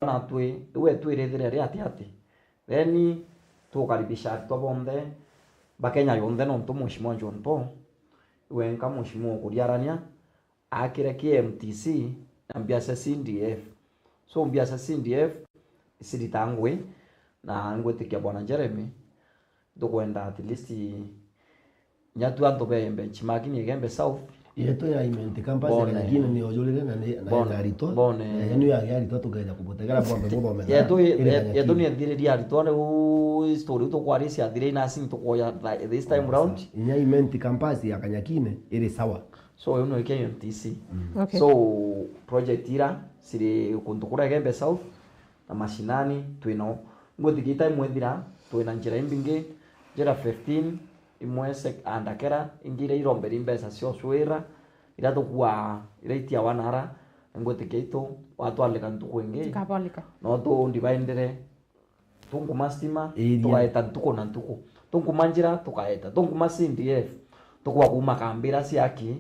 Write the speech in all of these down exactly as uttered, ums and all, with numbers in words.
na twi, riu etwirithire ri ati ati. Then tukaribisha aritwa bonthe ba Kenya yonthe, nontu Mheshimiwa John Paul, wenka Mheshimiwa ukuriarania, akire K M T C na mbia cia C D F. So mbia cia C D F icirita ngui, na ngwitikia Bwana Jeremy, tukwenda at least inya tu antu be benchmarking Igembe South. Yetu ya Imenti campus ya Bone. Kanyakine ni ojurire na ni, na Bone. Ina aritwa. Bone. Eh, ni ya aritwa tukeja kubutegera bombe muthomera. Yetu, iri ye-, Kanyakine. Yetu ni ethiriria aritwa riu story tukwaria cia thire ina sing tukoya tha-, this time round. Inya Imenti campus ya Kanyakine iri sawa. So, uyu ni K M T C. Mm. Okay. So, project ira ciri kuntu kuria Igembe South na mashinani twino. Ngwitikia time ithira twina njira imbingi, njira fifteen, imwe sec-, andakera, ingi iria iromberi mbeca cia ucwira, iria tukuaa, iria itiawa nara, ngwitikia itu watwalika ntuku ingi. Nkabolika. No tu divide-ire. Tunkuma stima, area. Tukaeta ntuku na ntuku. Tunkuma njira, tukaeta. Tunkuma C D F, tukwa kuma kambira ciaki,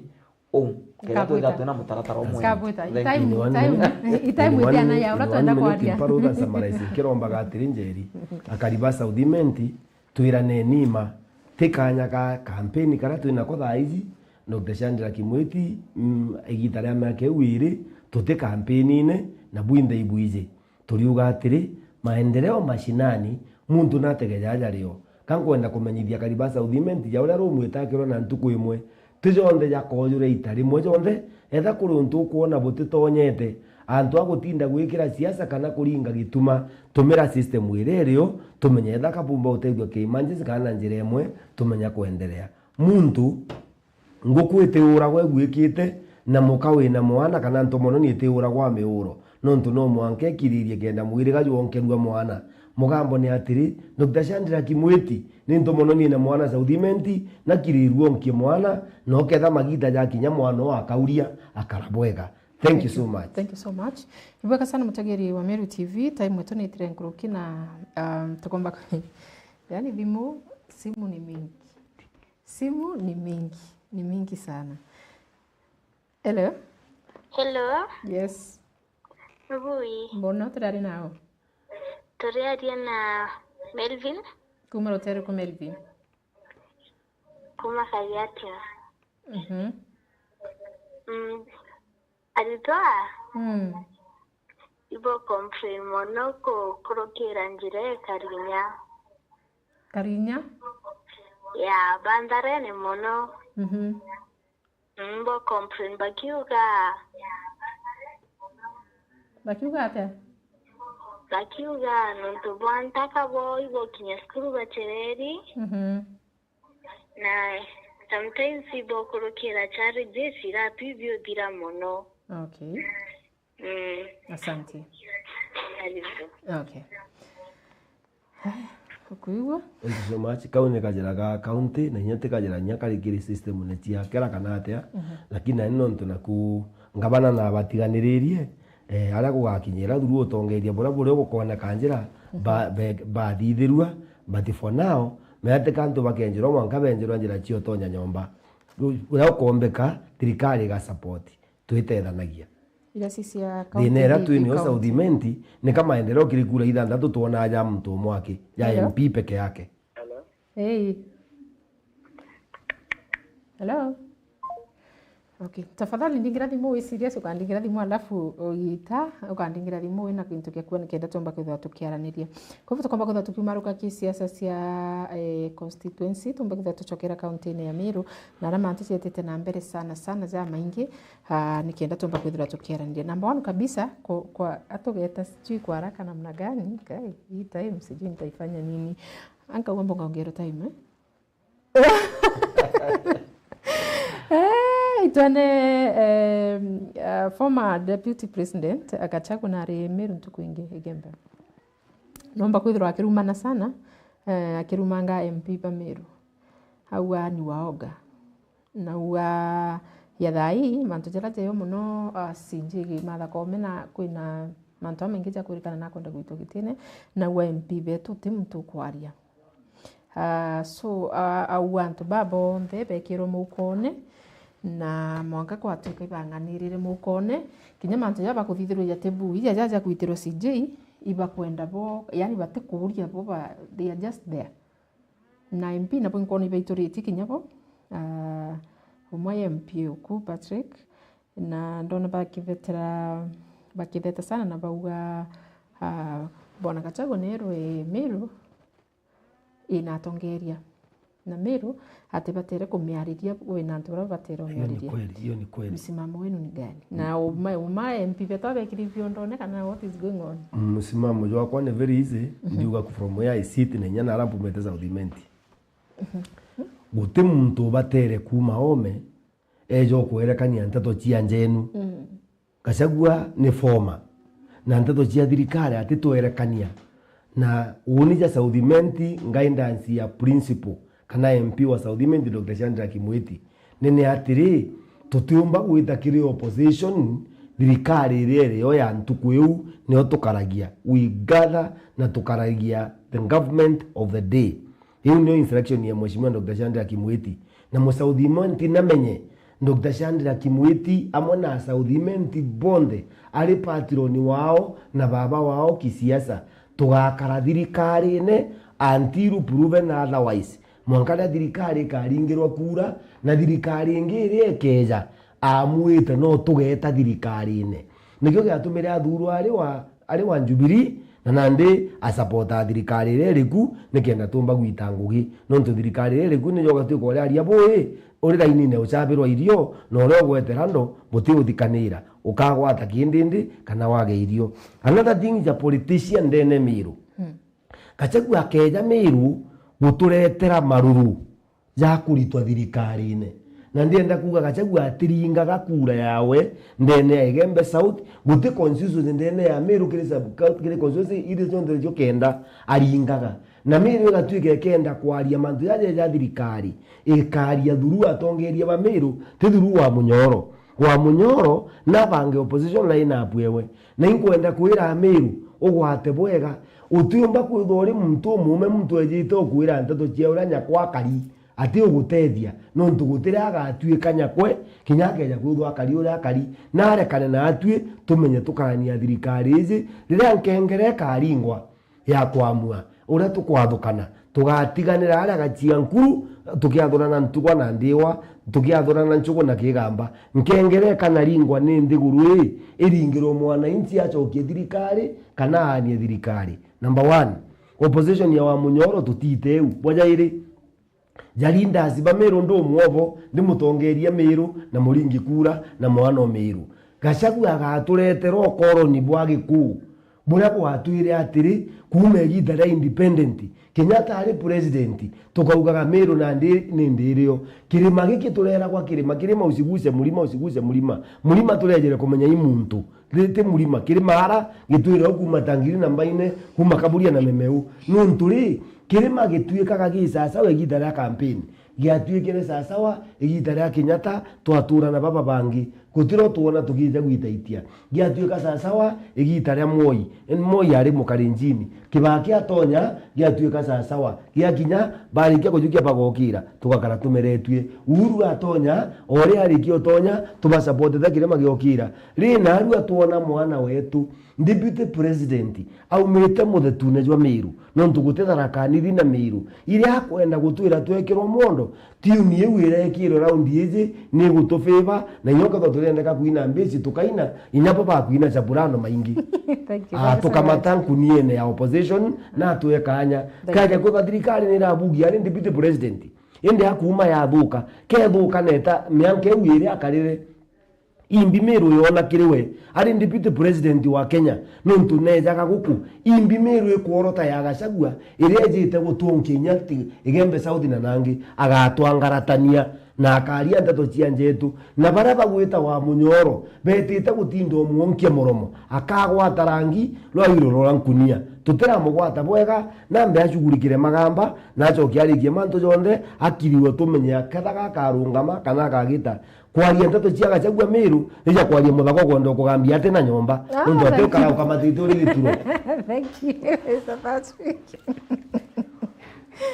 uu, kenda twithira twina mutaratara umwe. Nkabwita. Thank you. Itaimu, itaimu, itaimu itiana ya uria twenda kwaria. Mparuga summarize, kirombaga atiri Njeri, akari ba South Imenti, twiraneni ma, ti kanya ka kampeni karia twinako thaa iji, Doctor Shadrack Mwiti, mm, igita ria miaka iu iri, tuti kampeni-ine, na bwinthe ibwiji. Turiuga atiri, maendeleo mashinani, muntu natege jaja rio. Ka nkwenda kumenyithia akari ba South Imenti ja uria rumwita akirwa na ntuku imwe, ti jonthe jakojura ita rimwe jonthe, etha kuri untu ukwona butitonyete, antu a gutinda gwikira siasa kana kuringa gituma, tumira system iria irio, tumenye etha kabumba utethua ki emergency kana na njira imwe, tumenya kwendelea. Muntu Nguku itiuragwa igwikite, na muka wina mwana kana ntomononi itiuragwa miuro, nontu no mwanka ikiririe kenda mwiriga jwonkerua mwana. Mugambo ni atiri, Doctor Shadrack Mwiti ni ntomononi ina mwana South Imenti, nakirirue onkie mwana, na uketha magita jakinya mwana oo akauria, akara bwega. Thank you so much. Thank you so much. Ibwega sana mutegeri wa Meru T V, time yetu ni itire nkuruki na, um, tukomba ku-, yani thimu, simu ni mingi. Simu ni mingi, ni mingi sana. Hello? Hello? Yes. Bui. Mbona turari nao? Turiaria na Melvin. Kuma rutere ku Melvin? Kuma Kariatia. Mhm. Mm. Aritwa? Mm. Ibo complain mono ku-, kurukira njira ya Karinya. Karinya? Ya, Bandharene mono. Mhm. Mm, bo complain bakiuga. Bakiuga atia? Bakiuga nontu bwa ntaka bo ibokinya cukuru bacereri. Mhm. Na sometimes ibo kurukira challenges iratu ibiuthira mono. Okay. Mm. Asante. Karibu. Okay. Haya, ukuigua? Thank you so much. Kau ni kajira ga county, na inya ti kajira inya kari kiri system ni cia kera kana atia, mhm, lakini nani nontu naku ngavana nabatiganiririe, eh, aria gugakinyira through utongeria buria buria gukoneka njira, mhm, ba-, be-, bathithirua, but for now, meatika antu bakenjirwa mwanka benjirwa njira cia utonya nyomba. Uria ukombeka, thirikari iga support. Twitethanagia. Iria ci cia thina iria twinio South Imenti, ni ka maendeleo kiri kura ithanthatu twonaa ja muntu umwe aki, ja M P peke yake. Hello? Hey. Hello? Okay. Tafadhali ndingira thimu wi serious, ukandingira thimu alafu ugita, ukandingira thimu wina kintu kia kuona kenda tumba kwithirwa tukiaraniria. Kwa hivyo tukomba kwithirwa tukiumaruka ki siasa cia, eh, constituency, tumba kwithirwa tucokera kaunti-ini ya Meru, na aria mantu cietete na mbere sana sana ja maingi. Ah, nikenda tumba kwithirwa tukiaraniria. Number one kabisa, ku-, kwa, atugeta sijui kwa haraka namna gani, kai, hii time sijui nitaifanya nini. Anka uomba ngaongerwa time, eh? Eh, itwene, eh, uh, former deputy president, Gachagua nari Meru ntuku ingi, Igembe. Nomba kwithirwa akirumana sana, eh, akirumanga M P ba Meru. Aua ni waoga. Na ua ya thaa ii, mantu jaria jayo mono, ah, C J Martha Koome, na kwina mantu jamaingi ja kwirikana na akwenda gwitwa gitine, na ua M P betu ti muntu ukwaria. Ah, so, ah, aua antu baa bonthe bekirwe mukone, Na mwanka kwatuika ibang'anirire mukone, kinya mantu jaja bakuthithirwa ja tebu, ija jaja gwitirwa C J, ibakwenda bo, yani batikuuria bo ba, they are just there. Na M P nabo inkona ibaituritie kinya bo, ah, umwe M P uku Patrick, na ndona bakithetera, bakitheta sana na bauga, ah, Bwana Gachagua nerwe Meru, ina atongeria. Na Meru ati batere kumiariria we na antu baria batere. Hiyo ni umiariria. Kweli, hiyo ni kweli. Msimamo wenu ni gani? Na uma, uma M P betu abekiri biondone kana what is going on? Msimamo jwakwa ni very easy. Mhm. Ndiuga ku from where I sit na inya nara mpumite South Imenti. Mhm. Guti muntu ubatere kuuma ome eja ukwerekania nteto cia njenu. Mhm. Gachagua ni former. Na nteto cia thirikari atitwerekania. Na uuni ja South Imenti, guidance ya principal kana M P wa South Imenti, Doctor Shadrack Mwiti, ni, ni atiri, tutiumba gwita kiri opposition, thirikari iria irio ya ntuku iu nio tukaragia. We gather na tukaragia the government of the day. Iu nio instruction ya Mheshimiwa Doctor Shadrack Mwiti. Na Msouth Imenti namenye, Doctor Shadrack Mwiti amwe na Asouth Imenti bonthe, ari patron wao na baba wao kisiasa, tugakara thirikarine until proven otherwise. Mwanka riria thirikari ikaringirwa kura, na thirikari ingi iria ikeja, amwite no tugeta thirikarine. Nikio giatumire athurwa ari wa ari wa Jubilee, na nandi asapota thirikari iria iriku, nikenda tumba gwita ngugi. Nontu thirikari iria iriku niyo ugatuika uria aria bui, uri rainine ucabirwa irio, na uria ugwetera ndo buti uthikanira, ukagwata kindindi kana wage irio. Another thing, ja politician ndene Meru. Hmm. Gachagua akeja Meru guturetera maruru ja kuritwa thirikarine. Na ndienda kuuga Gachagua atiringaga kura yawe ndene ya Igembe South, guti constituency ndene ya Meru kiri sub-, kiri constituency iria cionthe cio kenda aringaga. Na Meru igatuika ikenda kwaria mantu jaja ja thirikari, ikaria through atongeria ba Meru, ti through wa Munyoro. Wa Munyoro nabange opposition line up ewe. Na inkwenda kwira Ameru, ugwate bwega. Utiumba kwithwa uri muntu umuume, muntu ejite ukwira nteto cia uria nyakwa akari, ati ugutethia, nontu gutiri agatuika nyakwe, kinya akeja kwithwa akari uria akari. Narekane na atwi, tumenye tukarania thirikari iji, riria nkengere ikaringwa ya kwamua uria tukwathukana, tugatiganira aria gachia nkuru, tukiathurana ntugwa na ndiwa, tukiathurana nchugu na kigamba. Nkengere ikanaringwa ni nthiguru ii, iringirwe mwananchi acokie thirikari kana aanie thirikari. Number one, opposition ya wa Munyoro tutite iu. Bwa jairi, ja leaders ba Meru ndi umwe obo, ndi mutongeria Meru na muringi kura na mwana o Meru. Gachagua agaturetera ukoroni bwa Gikuu buria bwatwire atiri, kuuma igiita ria independent, Kenyatta ari president, tukaugaga Meru nandi ni ndirio. Kirima giki tureragwa kirima, kirima usiguse mlima, usiguse mlima. Mlima turejere kumenya i muntu. Ri-, ti mlima, kirima ara gitwire o kuuma Tangiri na Mbaine, kuuma Kaburia na Memeu. Nuntu ri, kirima gituikaga gi sasawa igiita ria campaign. Giatuikire sasawa igiita ria Kenyatta, twaturana baba bangi. Gutiro twona tukiija gwitaitia. Giatuika sasawa igiita ria Moi. Moi ari Mukalenjini. Kibaki atonya, giatuika sasawa. Giakinya, barikia kujukia bagokira, tugakara tumeretue. Uhuru atonya, o uria arikia utonya, tubasapotete kirima giokira. Ri narua twona mwana wetu, Deputy President, aumite muthetune jwa Meru, nontu guti Tharaka Nithi na Meru. Iria akwenda gutwira twekirwa mondo, tune iu irekirwe raundi iji ni gutufavor, na inya ukethirwa turiendeka kwina mbici tukaina, inya bo bakwina chaburano maingi. Thank you. Ah, very so tukamata much. Nkuniene ya opposition, na atwe kanya. Thank you. Kaja kwithwa thirikari ni irabugia ari Deputy President. Indi akuuma yathuka, kethuka neta mianka iu iri akarire. Imbi Meru yona kiri we, ari Deputy President wa Kenya, nontu nejaga guku. Imbi Meru ikworota ya Gachagua, iria ejite gutunkia inya ti-, Igembe South na nangi, agatwangaratania na akaria nteto cia njetu. Na baria bagwita wa Munyoro, betite gutinda umwonkia muromo, akagwata rangi rwa iroro rwa nkunia. Tutiramugwata bwega, nambe acugurikire magamba, na acoke arikie mantu jonthe, akiriwe tumenye akethaga akarungama kana akagita. Kwaria nteto cia Gachagua Meru, ni ja kwaria muthaka ukwenda ukugambia ati na nyomba. Ah, nontu ati thank you. Ukara ukamatite uri gituro. Thank you, Mister Patrick.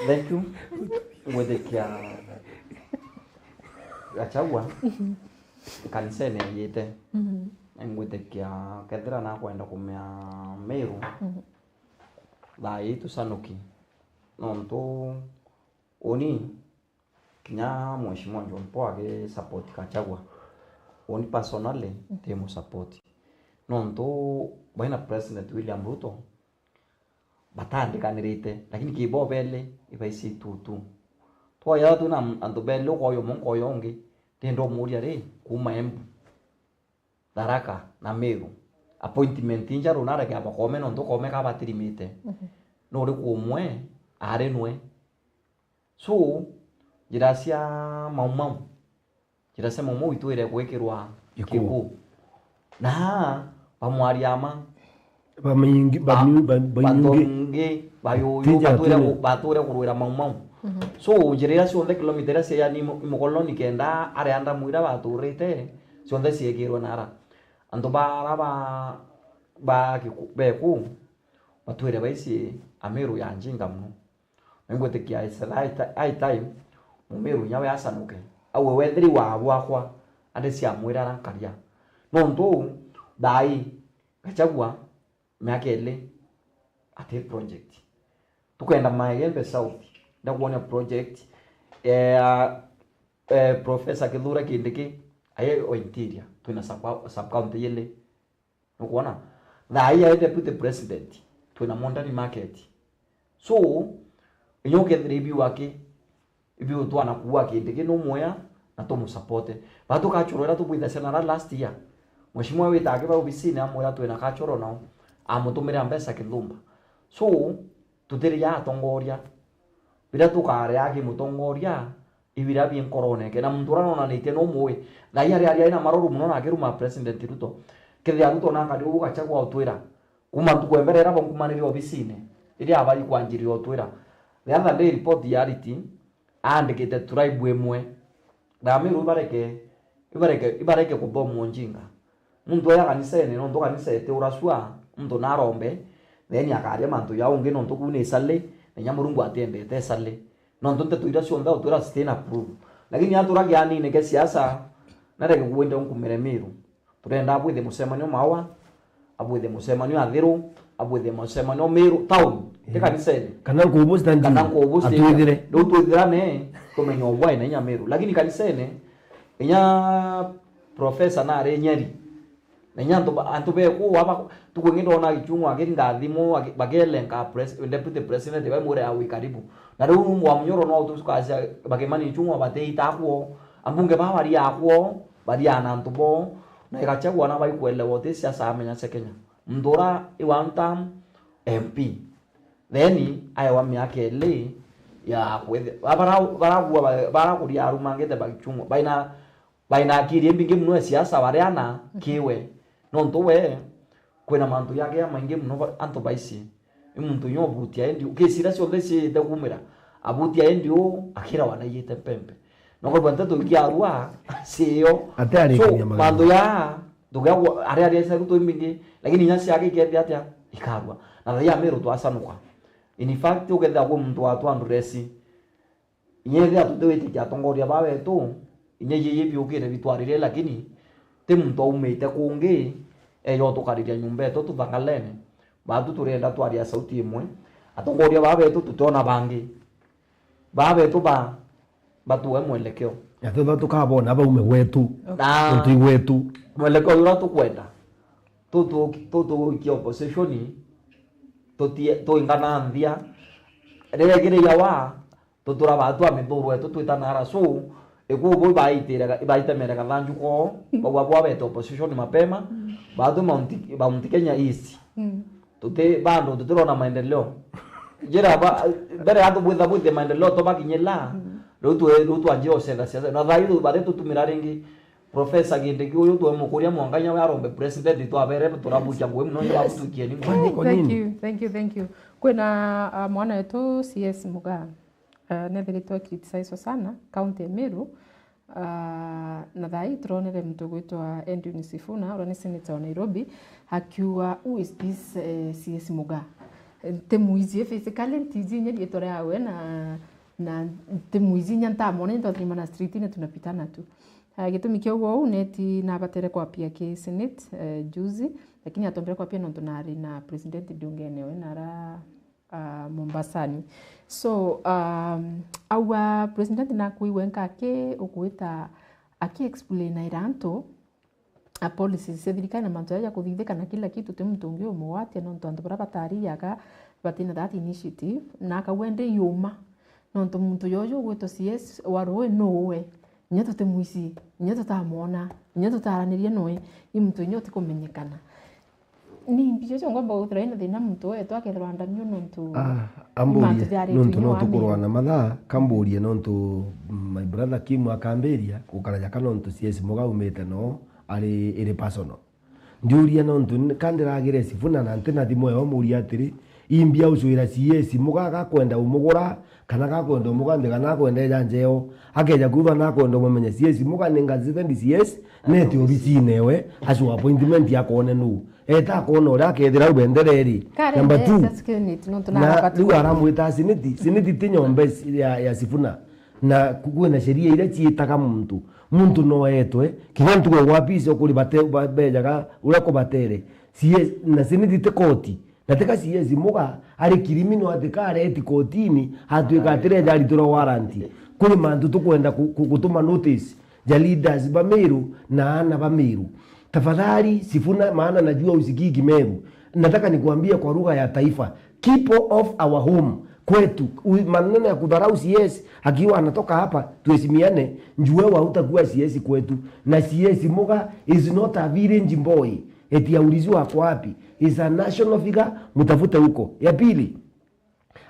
Thank you. Ngwitikia Gachagua, kanisene yite. Mhm. Ngwitikia kethira nakwenda kumea Meru, mhm, thaa ii tucanuki. Nontu uni, kinya Mheshimiwa John Paul agi support Gachagua. Uni personally, mhm, nti mu support. Nontu baina President William Ruto, bataandikanirite, lakini ki bo beli ibaici tu tu. Twoya tu na antu beli, ukoya umwe, nkoya ungi, ndi ndomuria ri, kuuma Embu, Tharaka na Meru, appointment injaru nareke aba Koome, nontu Koome ka batirimite. Mhm. Nuriku umwe ari nwe? So, njira cia Mau Mau, njira cia Mau Mau itwire gwikirwa Gikuu. Gikuu. Na bamwaria ma, bamiingi, ba-, bamiu-, ba-, bainyungi. Batongi, bayuyu, tija batwire tene. Ku-, batwire kurwira Mau Mau. Mhm. So, njira iria cionthe, kilomita iria cia yani imu-, imukoloni kenda aria ndamu iria baturite, cionthe ciekirwe nara. Antu bara ba, ba Giku-, beku, batwire baici Amiru ya njinga mono. Na ingwitikia it's high ti-, high time Mumiru inya we acanuke. Auwe, wethiri wa bwakwa, ande ciamwira arankaria. Nontu uu, thaa ii, Gachagua, miaka ili, ati project. Tukenda Magembe South, ndakuonia project, eh, eh, Professor Kithure Kindiki, aye o interior, twina sub, sub county ili. Nukwona? Thaa ii ae deputy president, twina Mondani market. So, inya ukethira ibiu aki, ibiu twana kuua Kindiki numwea na tumusapote. Batu kachoro ira tubwithacia nara last year. Mheshimiwa wita aki ba obisine amwira twina kachoro nao. Amutumira mbeca kithumba. So, tutiri ya atongoria. Biria tukaria aki mutongoria, ibira bi nkorone yake. Na muntu uria nonanitie no muwi. Thaa ii ari, ari, ari na maroru mono na akiruma President Ruto. Kethia Ruto na akari ugu Gachagua utwira. Kuma ntuku ya mbere iria baunkumanire obisine, iria abari kwanjirira utwira. The other day report ya Ariti, aandikite tribe imwe. Na Amiru ibareke, ibareke, ibareke kuthomwa ujinga. Muntu aja kanisene, nontu kanisa iti uracua, muntu narombe, then akaria mantu ja ungi, nontu kuu ni icali, na inya Murungu atiendete icali. Nontu nteto iria cionthe utwira citina proof. Lakini atura kianine kia siasa, nareke kuwenda unkumire Miru. Turenda abwithe mucemanio Maua, abwithe mucemanio Athiru, abwithe mucemanio Miru town, ti kanisene. Kana nkubu stand. Kana nkubu stand. Atwithire. Riu twithirane, tumenye obwae na inya Miru. Lakini kanisene, inya professor nari Nyeri. Na inya antu ba-, antu beku aba, tukwingi ndona Gichung'wa akiringa thimu, aki-, bakelenga pres-, deputy president, bamwira awi karibu. Na riu mwa munyoro no tukacia bakimani Gichung'wa batiita akwo. Ambunge ba baria akwo, baria na antu bo. Na Gachagua na baikwelewa uti siasa amenya cia Kenya. Muntu ura i one term M P. Then, aewa miaka ili ya kwithe-, ba-, bara-, baragua ba-, barakuria arumangite ba Gichung'wa. Baina, baina akiri imbingi muno ya siasa baria na kiwe. Nontu we, kwina mantu yake ya maingi muno ba-, antu baici. I muntu inya ubutia endi, kesi iria cionthe ciite kumira. Abutia endi u, akira wanaiyite mpempe. Na ukaigua nteto ikiarua, ciyo. Ate arikania. So, mantu ya, tugiagwa, aria aria cia Ruto imbingi, lakini inya ciake ikethia atia, ikarua. Na thaia Meru twacanuka. In fact, ukethia kwi muntu watu anduresi. Inya ethia tutiwitikia atongoria ba wetu, inya iye biukire bitwaririe, lakini ti muntu aumite kungi, eyo tukariria nyumba yetu tuthangalene. Batu turienda twaria sauti imwe. Atongoria ba wetu tutiona bangi. Baa betu ba, batuwe mwelekeo. Na tutha tukabona baume gwetu. Na nontu i gwetu. Mwelekeo uria tukwenda. Tutu-, tutuikia opposition, tutie-, tuingana nthia. Riria ikiriria wa, tutura batu a mithuru yetu twitana ara. So, ikubu ibaitire ga-, ibaitemere gathanju koo, bagwa bwa bete opposition mapema, batu Mount, Mount Kenya East. Mm. Tuti, bado tutirona maendeleo. Njira ba, mbere ya tubwitha bwithe maendeleo tubakinyila, riu twe-, riu twanjire ucetha siasa. Na thaa ii bathi tutumira ringi Professor Kindiki uyu twe mukuria mwanka inya we arombe president twabere turabukia ngui muno ni babutukie ni ngui. Thank you, thank you, thank you. Kwina, ah, mwana wetu C S Mugaa. Ah, nethiritwe criticize sana county ya Meru. Ah, na thaa ii turonere muntu ugwitwa Edwin Sifuna, uria ni senator wa Nairobi, akiuga, "Who is this, eh, C S Mugaa?" Eh, ntimuicie physically, ntiji inya riitwa riawe, na Na ti mwizi, inya ntamwona, inya twathimana street-ini tunapitana tu. Ah, gitumi kia ugwe uu, neti nabatere kwapia ki Senate, eh, juzi, lakini atombere kwapia nontu nari na president ndungene we nara, ah, Mombasani. So, um, aua president nakwigua nka aki, ugwita aki explainira antu a policies cia thirikari na mantu jaja ja kuthithika na kila kitu, ti muntu ungi umugwatia, nontu antu baria batariaga batina that initiative, na akauga indi yuma, nontu muntu joju ugwitwa C S wa Rui nuwe, inya tutimwisi, inya tutamwona, inya tutaranirie nui, i muntu inya utikumenyekana. Ni mbio cio ngomba gwithirwa ina thina muntu wetu akethirwa andamio nontu Ah, ni mantu amburie jaritwe nontu inya no wa tukurwa Meru. Na mathaa, kamburie nontu my brother Kim akambiria gukara jaka nontu C S Muga aumite no ari iri personal. Ndiuria nontu ni-, ka ndiragire Sifuna na ntina thimu yao muria atiri, imbia ucwira C S Muga gakwenda umugura, kana gakwenda umuga nthi, kana akwenda eja njeo. Akeja kwithwa na akwenda umumenya C S Muga ni ngazi sendi C S, neti obisine ewe, acu appointment akone nu. Eta akona uria akethira u bendera iri. Kare Number two, ndeeta security, nontu na narabatu. Riu aramwita Siniti, Siniti ti nyomba ya, ya Sifuna. Na ku-, kwina sheria iria ciitaga muntu. Muntu no etwe, kinya ntugo gwa biso kuri bate-, ba-, bejaga uria kubatere. C S, na Senate ti koti. Na tika C S Muga ari criminal ati ka areti kotini, atwika ati reja aritirwa warrant. Kuri mantu tukwenda ku-, ku-, gutuma notice ja leaders ba Meru na ana ba Meru. Tafadhali, Sifuna, maana najua usikii Kimeru. Nataka nikuambie kwa lugha ya taifa, keep off our home, kwetu. U-, maneno ya kudharau C S akiwa anatoka hapa, tuheshimiane, juu wewe hautakuwa C S kwetu. Na C S Muga is not a village boy. Eti auliziwa ako wapi? Is a national figure, mtafute huko. Ya pili,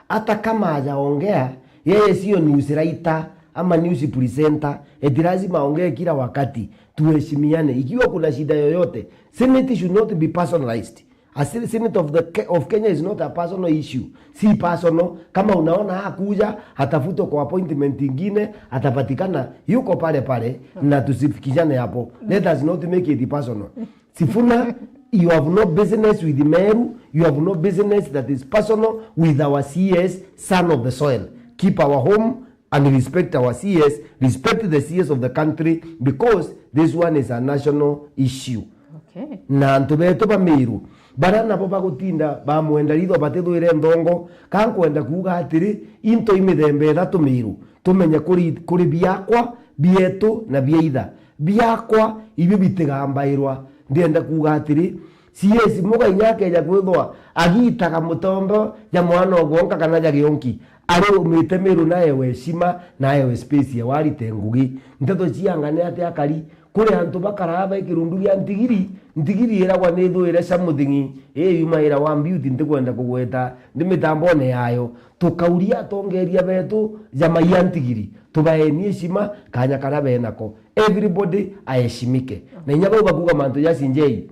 hata kama hajaongea, yeye sio news writer ama news presenter, eti lazima aongee kila wakati. Tuheshimiane. Ikiwa kuna shida yoyote, Senate should not be personalized. A sen-, Senate of the Ke-, of Kenya is not a personal issue. Si personal. Kama unaona hakuja, atafutwe kwa appointment ingine, atapatikana, yuko pale pale, na tusifikishane hapo. Let us not make it personal. Sifuna, you have no business with Meru, you have no business that is personal with our C S, son of the soil. Keep our home and respect our C S, respect the C S of the country, because this one is a national issue. Okay. Na antu betu ba Meru, baria nabo bagutinda bamwenda ritho batithwire nthongo, ka nkwenda kuuga atiri, into i mithemba ithatu Meru, tumenye kuri, kuri biakwa, bietu na bia itha. Biakwa ibio bitigambairwa. Ndienda kuuga atiri, C S Muga inya akeja kwithwa agitaga mutombo ja mwana o gwonka kana ja gionki, ari umite Meru na ewe heshima na ewe space ya warite ngugi. Nteto cianga ni ati akari, kuri antu bakaraa bai kirundu gia ntigiri, ntigiri iragwa ni ithwire ca muthing'i, ii yumaira wa mbiuti ntikwenda kugweta ndi mitambone yayo. Tukauria atongeria betu ja maia ntigiri, tubaeni heshima kanya karia benako. Everybody aheshimike. Na inya bau bakuga mantu ja C J,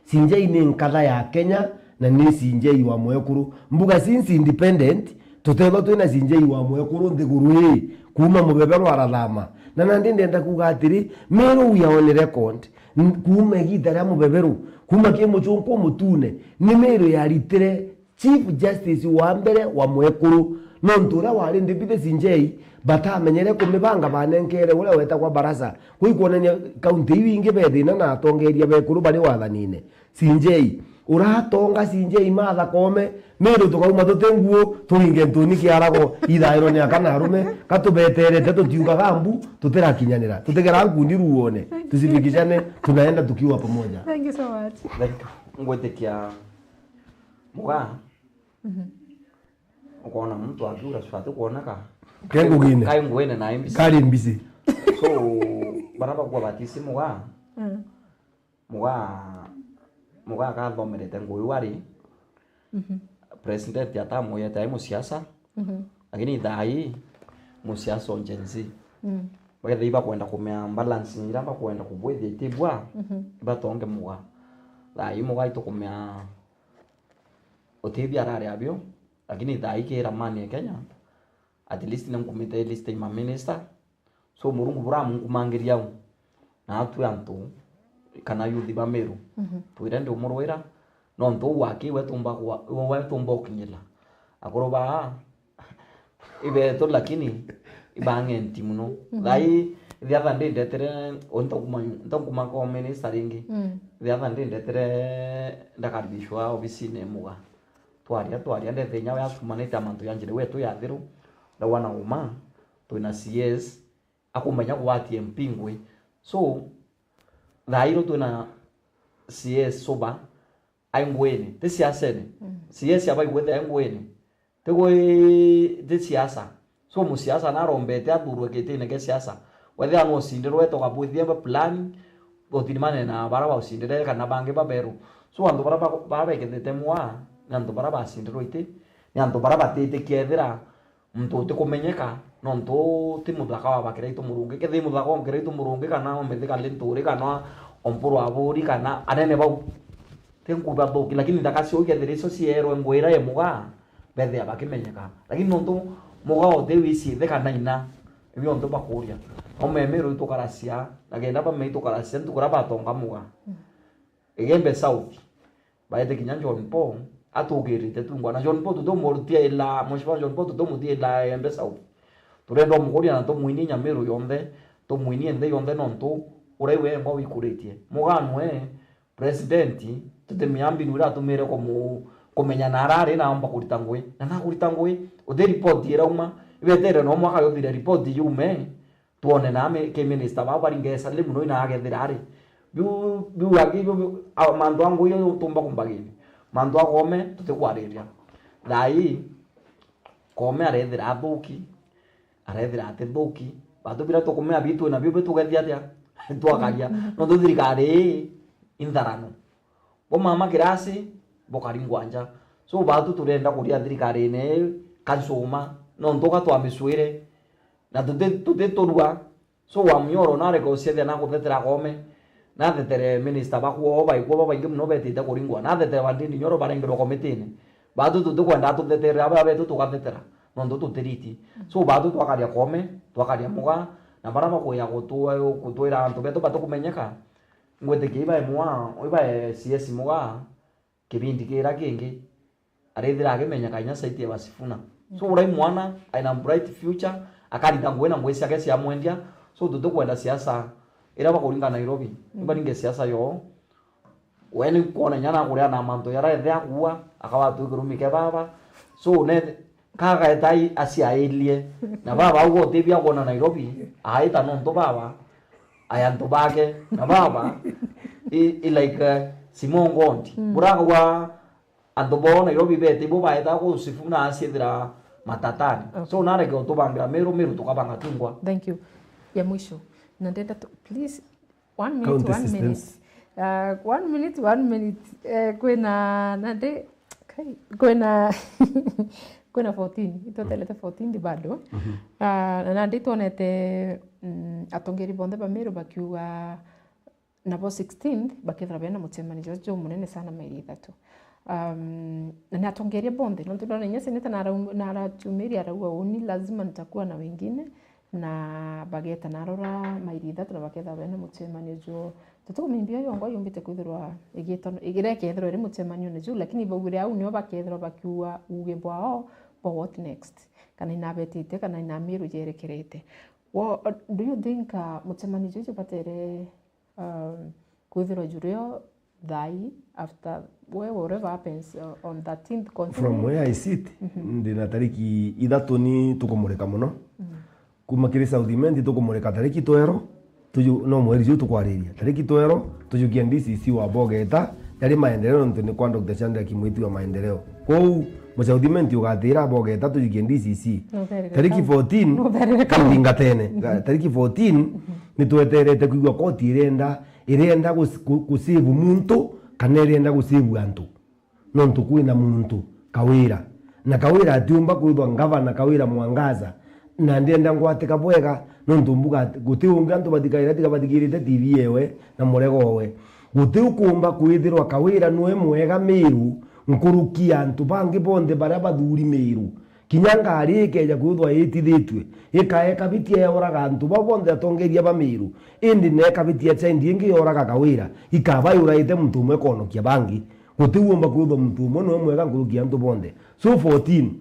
C J ni nkatha ya Kenya na ni C J wa mwekuru. Mbuga since independent, tutethwa twina C J wa mwekuru nthiguru ii, kuuma mubeberu arathama. Na nandi ndenda kuuga atiri, Meru we are on record, n-, kuuma igita ria mubeberu, kuuma ki mucunku mutune, ni Meru yaritire Chief Justice wa mbere wa mwekuru, nontu uria wari Deputy C J batamenyere kumibanga, banenkere uria wetagwa Barasa. Kuu ikwonania kaunti iu ingi be thina na atongeria bekuru bari wathanine. C J, uratonga C J Martha Koome, Meru tukauma tuti nguo, turinge ntuni kiarago, ithairwo ni aka na arume, ka tubeterete tutiugaga mbu, tutirakinyanira. Tutigera nkundi ruone, tusifikishane, tunaenda tukiwa pamoja. Thank you so much. Like, ngwitikia Muga, mhm, ukoona muntu akiura cwati kwoneka. Ke ngugine. Kai ngugine na M B C. Kari M B C. So, bara bakwa batisi Muga. Mm. Muga, Muga akathomerete ngugi wari. Mhm. President atamwiyete ai musiasa. Mhm. Lakini thaa ii, musiasa o Gen Z. Mm. Bakethira ibakwenda kumea balance iria bakwenda kubwithia itibwa, mhm, ibatonge Muga. Thaa ii Muga itukumea utithia arari abio, lakini thaa ii kira mani e Kenya, at least ni nkumite list ya ma minister. So Murungu buramunkumangiria au, na atwi antu kana youth ba Meru, mhm, twire ndi umurwira, nontu uu waki we tumba kwa, we tumba ukinyira. Akuru baa, ibetu, lakini ibang'enti muno. Mhm. Thaa ii, the other day ndetere, o ntauma, ntauma kwa minister ringi. Mm. The other day ndetere ndakaribishwa obisine Muga. Twaria, twaria, ndethe inya we asukumanite a mantu ya njira wetu ya thiru. Ndauga na uma, twina C S, akumenya kugwatia M P ngui. So, thaa ii twina C S sober, ai nguine, ti siasene. Mm. C S abaigwite ai nguine. Ti gwi-, ti siasa. So, musiasa narombete athurwe gitine kia siasa. Wethira no ucindirwe, tugabwithia ba plan, uthirimane na bara bausindire kana bangi baberu. So, antu bara ba-, bara bekethete mwa, ni antu bara bacindirwe iti, ni antu bara batitikia ethira muntu utikumenyeka, nontu ti muthaka wa bakiraitu Murungi. Kethira i muthaka wa kiraitu Murungi, kana o Mithika Linturi, kana o Mpuru Aburi, kana anene bau, ti nkubathuki, lakini nthaka ciu ikethira icio cierwe ngwira ya Muga, bethia bakimenyeka. Lakini nontu Muga uti wicithi kana ina, ibio ntu bakuria. No memero itukaracia, na kenda bameitukaracia ntuku iria batonga Muga. Igembe South, baete kinya John Paul, atugirite tungwa. Na John Paul tutumuthia ila, Mheshimiwa John Paul tutumuthia ila Embe South. Turenda umukuria na tumwinie Nyamiru yonthe, tumwinie nthi yonthe nontu uria iwe engwa wikuritie. Muga nwe president, tutimenya mbinu iria atumire kumu-, kumenya na arari na amba kurita ngui. Na nakurita ngui, uti report irauma, ibetere no mwaka yothire report yume, twone na mi-, ki minister bau baringe salary muno ina agethira ari. Biu, biu angi, biu, biu, a, mantu a ngui utumba kumbagini. Mantu a Koome tutikwariria. Thaa ii, Koome arethira athuki, arethira atithuki. Batu bira tukumea bitu na biu bitugethia atia? Twakaria. Mm, mm. Nontu thirikari ii, intharano. Bo mama kirasi, bo karingwa nja. So, batu turenda kuria thirikarine ii, kansuma. Nontu ka twamicwire. Na tuti-, tutiturua. So, Wamnyoro nareke uciethia na kuthetera Koome. Nathetere minister bakuo baikuo babaingi muno betite kuringwa. Nathetere Wandindi Nyoro barengirwe komitine. Batu tutikwenda atuthetere, aba betu tugathetera. Nontu tutiriti. So, batu twakaria Koome, twakaria Muga, na bara bakuya gutwe-, gutwira antu betu batikumenyeka. Ngwitikia ibae Mwa-, ibae C S Muga, kibindi kira kingi, arithira akimenyeka inya saiti ya Basifuna. So, urai mwana, aina bright future, akarita ngui na ngui ciake ciamwendia. So, tutikwenda siasa ira bakuringa Nairobi. Ibaringe siasa yoo. We ni kwona inya nakuria na mantu yara ethe akuua, akaba tu kirumi kia baba. So, ne, kagaeta ai aciairie. Na baba au gutibia kwona Nairobi, aita nontu baba, aya antu bake. Na baba, i, i like, eh, Simon Gondi. Mm. Buragwa antu bo Nairobi bete, ibo baeta ku Sifuna aciethira matatani. Okay. So, nareke utubangira Meru, Meru tukabanga tungwa. Thank you. Ya mwisho. Na ndenda tu, please, one minute, Count one minute. Assistance. Uh, one minute, one minute. Eh, kwina, nandi, kai, kwina, kwina fourteen. Itweterete fourteen ndi bado. Mhm. Uh, na nandi twonete, mm, atongeri bonthe ba Meru bakiuga, nabo sixteenth bakethira bena mucemanio juju jumunene sana mairi ithatu. Um, na ni atongeria bonthe, nontu ndona inya seneta naraum-, narachumiria arauga uni lazima nitakuwa na wengine, na bageta narora mairi ithatu na bakethira bena mucemanio juo. Tutikumimbia yongwa yumbite kwithirwa igitano-, igirekethirwa iri mucemanione juu, lakini baugire au nio bakethirwa bakiua uge bwao bwa what next, kana inabetite, kana inamiru jerekerete. Wo-, do you think, uh, mucemanio juju batere um, kwithirwa jurio thai after we, whatever happens, uh, on thirteenth continue. From where I sit, mhm, ndina tariki ithatu ni tukumurika muno. Mhm. Kuma kiri South Imenti tukumurika tariki twero, tuju-, no mweri juu tukwariria. Tariki twero, tujukia D C C wa Bogeta, jari maendeleo nontu ni kwa Doctor Chandra Kimwiti wa maendeleo. Kwou, mu South Imenti ugatira Bogeta tujukie D C C. Nutherere tariki kau. Fourteen, nutherere kau. Karingatene. Mhm. Tariki fourteen, mhm, nitweterete kwigua koti irenda, irenda gus-, ku-, kusave muntu, kana irenda kusave antu. Nontu kwina muntu, Kawira. Na Kawira atiumba kwithwa ngavana Kawira Mwangaza. Na ndienda ngwatika bwega, nontu mbuga ati, guti ungi antu bathikaira tiga bathikirite T V ewe na murego owe. Guti ukumba kwithirwa Kawira nwe mwega Miru, nkuruki ya antu bangi bonthe baria bathuri Miru. Kinya ngari ikeja kwithwa itithitue, ikae kabitia yoraga antu bau bonthe atongeria ba Miru, indi ne kabitia chaindi ingi yoraga Kawira, ikaba yuraite muntu umwe konokia bangi. Guti uumba kwithwa muntu umwe nwe mwega nkuruki ya antu bonthe. So fourteen,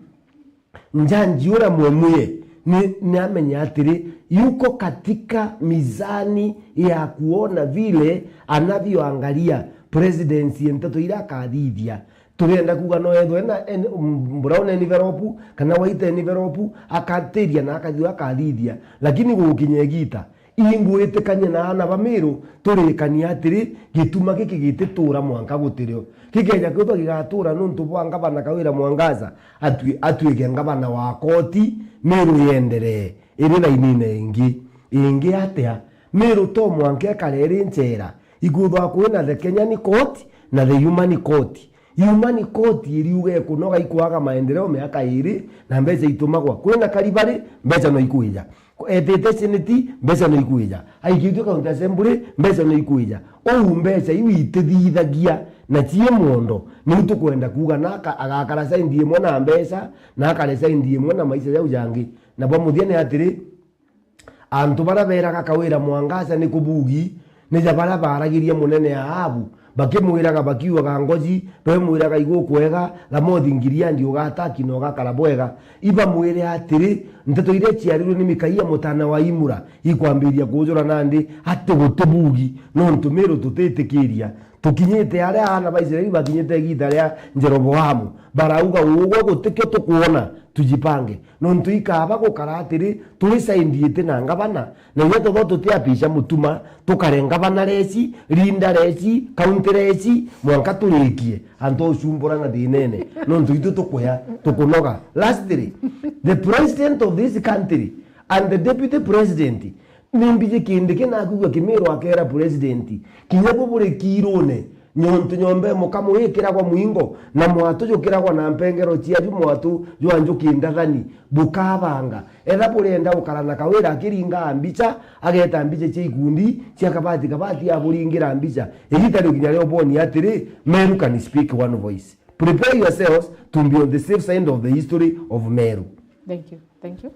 Njanji uria mwemwie ni, ni amenye atiri, yuko katika mizani ya kuona vile anavyoangalia presidency, nteto iria akathithia. Turienda kuuga no ethwe na en-, m-, brown envelope kana white envelope, akatiria na akathithia, akathithia. Lakini gugukinya igita, ingwitikania na aana ba Miru, turikanie atiri, gituma giki gitituura mwanka gutirio. Gikeja kwithwa gigatura nuntu bwa ngavana Kawira Mwangaza, atwi-, atwike ngavana wa koti, Miru yenderee iri lainine ingi. Ingi atia? Miru to mwanka ikare iri nchera. Ikwithwa kwina the Kenyan court na the human court. Human court iriuga ikunoga, ikwaga maendeleo miaka iri, na mbeca itumagwa. Kwina karibari, mbeca no ikwija. Etite seneti, mbeca no ikwija. Aikitue county assembly, mbeca no ikwija. Uu mbeca iu itithithagia na cii mondo. Niu tukwenda kuuga na aka-, agakara side imwe na mbeca, na akare side imwe na maisha jau jangi. Na bwa muthia ni atiri, antu baria beeraga Kawira Mwangaza ni kubugi, ni ja baria baaragiria munene Ahabu, bakimwiraga, bakiugaga ngoji, bemwiraga, "Igukwega, Ramothi Gileadi ugataki na ugakara bwega." Ibamwire atiri, nteto iria ciarirwe ni Mikaia mutana wa Imula ikwambiriria kuujura nandi, ati guti bugi, nontu Miru tutitikiria. Tukinyite aria aana ba Israeli bakinyite igiita ria Jeroboamu, barauga, "Ugwe gutikio tukwona, tujipange." Nontu ikaba gukara atiri, turi side iti na ngavana, na inya totho tutiapisha mutuma, tukare ngavana resi, leader resi, county resi, mwanka turikie antu a ucumbura na thinene, nontu itu tukuya, tukunoga. Lastly, the president of this country and the deputy president, ni mbiji kindi kinakwigua Kimiru akeera president, kinya bu buri kiirune, nyontu nyomba imukamu ikiragwa mwingo, na mwatu jukiragwa na mpengero ciaju mwatu jwa njuki ndathani, bukabanga. Etha burenda gukara na Kawira akiringaa mbicha, ageta mbicha cia ikundi cia kabati kabati aburingira mbicha. Igita riu kinya rio bwoni atiri, Meru can speak one voice. Prepare yourselves to be on the safe side of the history of Meru. Thank you. Thank you.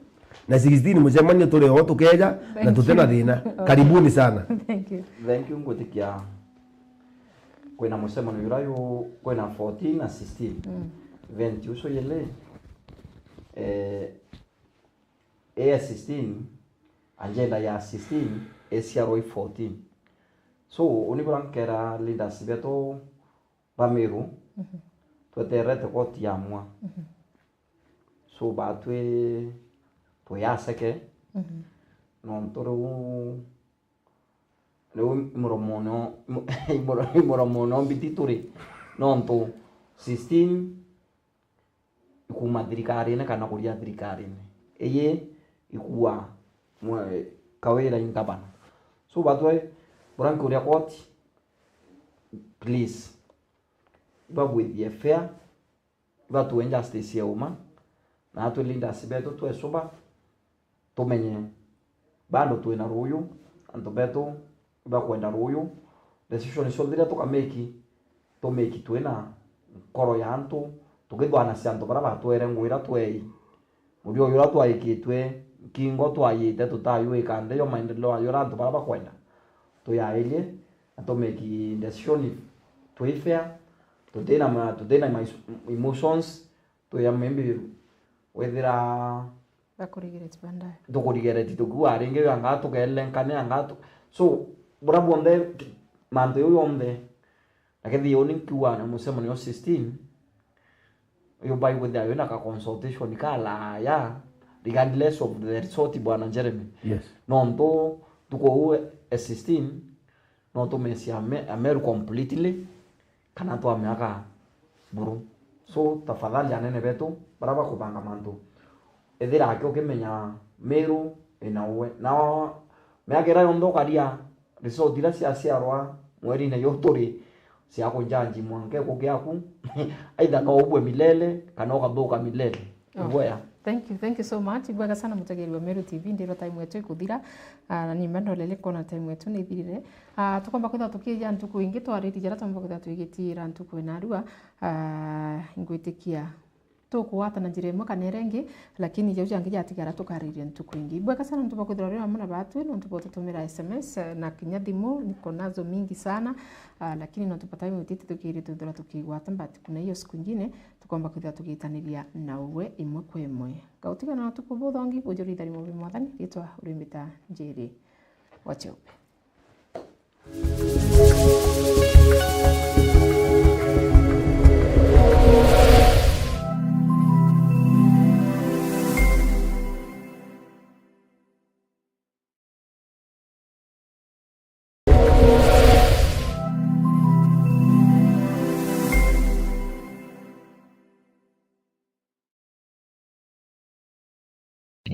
Na sixteen mucemanio turi o tukeja na tuti na thina. Karibuni sana. Thank you. Thank you, ngwitikia kwina mucemanio jura yu, kwina fourteen na sixteen. Mm. Event ucio yele, eh, ya sixteen, agenda ya sixteen, iciarwa i fourteen. So, uni bura nkera leaders betu ba Meru, mhm, tweterete koti ya mwa. Mhm. So, batwi tuyaseke, mhm, nontu riu, riu imuromone o, imu-, imuro-, imuromone o mbiti turi, nontu sixteen ikuuma thirikarine kana kuria thirikarine. Iyi ikua mwe-, Kawira i ngavana. So, batwi bura nkuria koti, please, ibagwithie fair, ibatue justice ya uma, na atwi leaders betu twesuba, tumenye bado twina ruuyu, antu betu ibakwenda ruuyu, decision cionthe iria tukameki, tumeki twina nkoro ya antu, tukithwanacia antu baria batwere ngwira twei. Murio uyu uria twaikitwe, nkingo twayite tutayuika ndeyo maendeleo ayo uria antu baria bakwenda. Tuyairie, na tumeki decision twi fair, tutina ma-, tutina ma emotions, tuya maybe withira bakurigereti baadaye, tukurigereti tukiuga ringi anga tukelenkane anga tu-, so, bura bwonthe, mantu jau jonthe, na kethira uni nkiuga na mucemanio sixteen, uyu bai kwithira wina ka consultation kalaya, regardless of the result, Bwana Jeremy. Yes. Nontu tuko u e sixteen, no tumesia Ame-, Ameru completely, kana twameaka buru. So, tafadhali anene betu, baria bakubanga mantu, ethira aki ukimenya Meru ina uwe. Na miaka iria yonthe ukaria, result iria ciaciarwa mwerine juu turi, cia kunjanji mwanka ikuki yaku, either no ubue milele, kana ukathuka milele. Oh, ibwega. Thank you, thank you so much. Ibwega sana, mutegeri wa Meru T V, ndirwa time yetu ikuthira. Ah, na ni mendo lele kona time yetu ni ithirire. Ah, tukomba kwithirwa tukiija ntuku ingi twariri jaria tukomba kwithirwa twigitiira ntuku ina arua. Ah, ngwitikia tukugwata na njira imwe kana iria ingi, lakini jau jangi jatigara tukaririe ntuku ingi. Ibwega sana nontu bwa kwithirwa uri amwe na batwi, nontu bwa ututumira S M S, eh, na kinya thimu, niko nazo mingi sana, ah, lakini nontu bwa time ititithukiirie twithirwa tukigwata, but kuna hiyo siku ingine tukomba kwithirwa tugitaniria na uwe imwe kwa imwe. Ngautiga na utuku buthongi, bujuri itharimo bia Mwathani, ritwa urimbita Njeri wa Cheupe.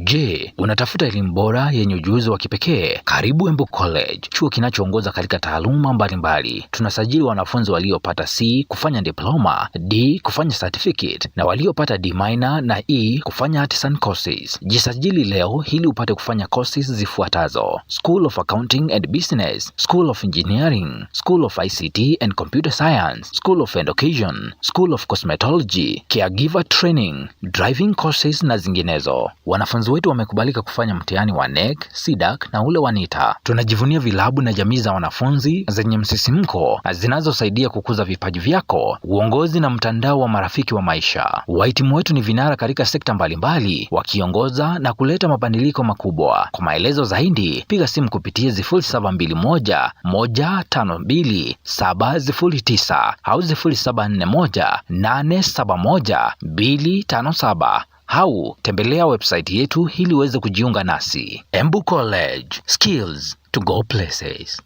Je, unatafuta elimu bora yenye ujuzi wa kipekee? Karibu Embu College, chuo kinachoongoza katika taaluma mbalimbali. Tunasajili wanafunzi waliopata C kufanya diploma, D kufanya certificate, na waliopata D minor na E kufanya artisan courses. Jisajili leo ili upate kufanya courses zifuatazo: School of Accounting and Business, School of Engineering, School of I C T and Computer Science, School of Education, School of Cosmetology, Caregiver Training, driving courses na zinginezo. Wanafunzi wetu wamekubalika kufanya mtihani wa NEC, CDAC na ule wa NITA. Tunajivunia vilabu na jamii za wanafunzi zenye msisimko na zinazosaidia kukuza vipaji vyako, uongozi na mtandao wa marafiki wa maisha. Wahitimu wetu ni vinara katika sekta mbalimbali, wakiongoza na kuleta mabadiliko makubwa. Kwa maelezo zaidi, piga simu kupitia sifuri saba mbili moja, moja tano mbili, saba sifuri tisa au sifuri saba nne moja, nane saba moja, mbili tano saba. Au tembelea website yetu ili uweze kujiunga nasi. Embu College, skills to go places.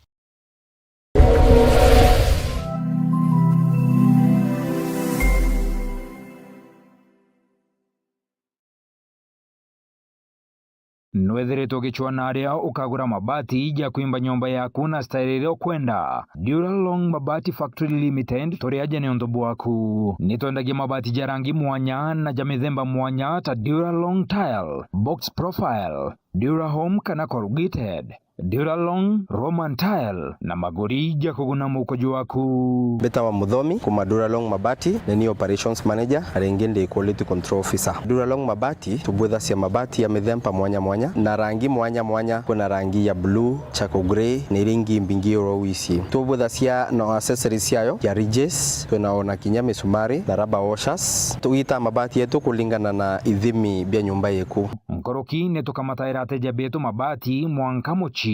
Nwethiritwe ugicwaa na aria ukagura mabati ja kwimba nyomba yaku na style iria ukwenda? Duralong Mabati Factory Limited turi aja niuntu bwaku. Ni twendagia mabati ja rangi mwanya na ja mithemba mwanya ta Duralong Tile, Box Profile, Durahome kana Corrugated, Duralong, Roman Tile na maguri ja kuguna muko jwaku. Mbitawa Muthomi, kuma Duralong Mabati, ni ni operations manager, na ringi ndi quality control officer. Duralong Mabati, tubwithacia mabati ya mithemba mwanya mwanya, na rangi mwanya mwanya. Kwina rangi ya blue, charcoal grey, na iria ingi mbingi oro wisi. Tubwithacia na accessories ciayo, ya ridges, twina ona kinya misumari na rubber washers. Tugitaa mabati yetu kulingana na ithimi bia nyumba yeku. Nkuruki ni tukamataira ateja betu mabati mwanka mucii.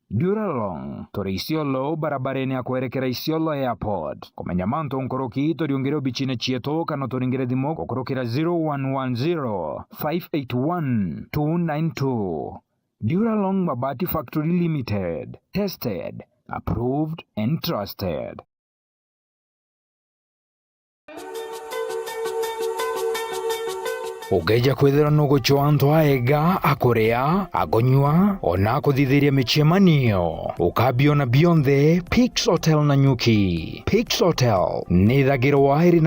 Duralong, turi Isiolo, barabarene ya kwerekera Isiolo Airport. Kumenya mantu nkuruki, turiungire obicine cietu kana turingire thimu gukurukira zero one one zero, five eight one, two nine two. Duralong Mabati Factory Limited. Tested, approved and trusted. Ukeeja kwithirwa nugucwaa antu aega, akuria, akunyua, ona akuthithiria micemanio, ukabiona bionthe Pix Hotel Nanyuki. Pix Hotel ni ithagirwa iri na